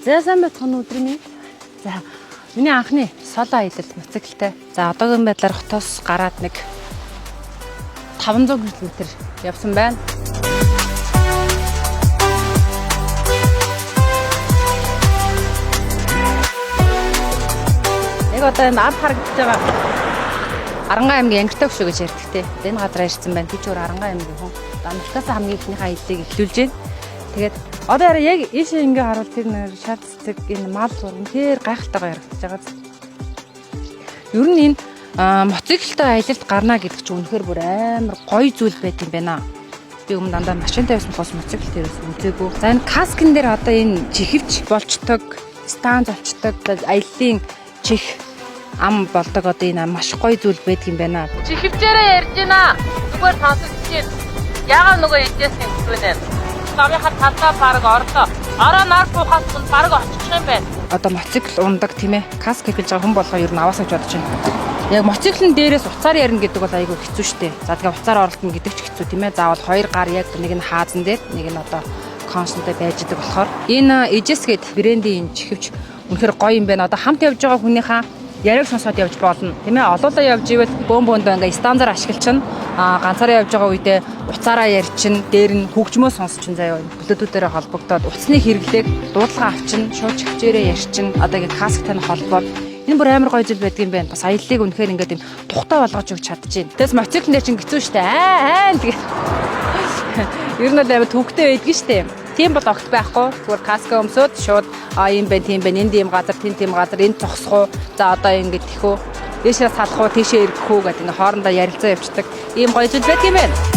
За, сайн байцгаана, өдрийн мэнд. За, миний анхны solo аялал мотоциклтэй. За, одоогийн байдлаар хотоос гараад нэг 500 км явсан байна. Яг одоо энэ ард харагдаж байгаа Арангаан аймгийн Ангиртай хөшөө гэж ярьдаг те. Энэ газараа ирсэн байна. Би ч өөр Арангаан аймгийн хүн. Амралтаас хамгийн ихнийхээ аяллыг эхлүүлж байна. Тэгээд одоо арай яг ийшээ ингээ харуул тэр нэг шар цэцэг, энэ мал үнэхээр гайхалтайгаа ярагдаж байгаа. Ер нь энэ мотоциклтэй аялалд гарна гэдэг чинь үнэхээр бүр амар гоё зүйл байт юм байна. Би өмнө дандаа машинтай байсан болохоос мотоцикл дээрээс үзээгүй. За, энэ каскн дээр одоо энэ чихвч болчдөг, станц болчдөг, аяллаа чих ам болдог, одоо энэ маш гоё зүйл байдаг юм байна. Чихвчээрээ ярьж байна. Зүгээр сонсогдож байна. Яагаад нөгөө эжээс юм бэ? Замынхаа талдаа баг орлоо. Ороо нар буухаас өмнө баг очих юм байна. Одоо мотоцикл ундаг, тийм ээ. Каск хэлж байгаа хүн болгоо ер нь аваасаа гэж бодож байна. Яг мотоциклын дээрээс уцаар ярина гэдэг бол айгүй хэцүү шттэ. За, тэгээ уцаар оролдоно гэдэг ч хэцүү, тийм ээ. Заавал хоёр гар яг нэг нь хаазан дээр, нэг нь одоо консонтой байж идэг болохоор энэ Ижес гээд брендийн энэ чихвч үнэхээр гоё юм байна. Одоо хамт явж байгаа хүнийхээ яриаг сонсоод явж болно, тийм ээ. Олоолаа явж ивэл бөөн бөөндөө ингээ станцаар ашиглчихна. А ганцаараа явж байгаа үедээ уцаараа ярьчин, дээр нь хөгжмөө сонсчин заяа. Bluetooth-ээрээ холбогдоод утасны хэрэглээг дуудлага авчин, шууд чихвчээрээ ярьчин. Одоо ингээ касктай нь холбоод энэ бүр амар гоё зүйл байдаг юм байна. Бас аяллыг үнэхээр ингээд юм тухтай болгож өгч чадчихээн. Тэгээс мотоциклэн дээр чинь хэцүү штэ. Аа аа тэгээ. Ер нь бол амар төвхтэй байдаг штэ. Тийм бол огт байхгүй. Зүгээр каска өмсөөд шууд а юм байна, тийм байна, энд ийм газар, тийм тийм газар, энд зогсох уу? За, одоо ингэж тэхүү. Дээшээ салах уу, тийшээ эргэх үү гэдэг ингээ хоорондоо ярилцаа явцдаг. Ийм гоё зүйл байдаг юм байна.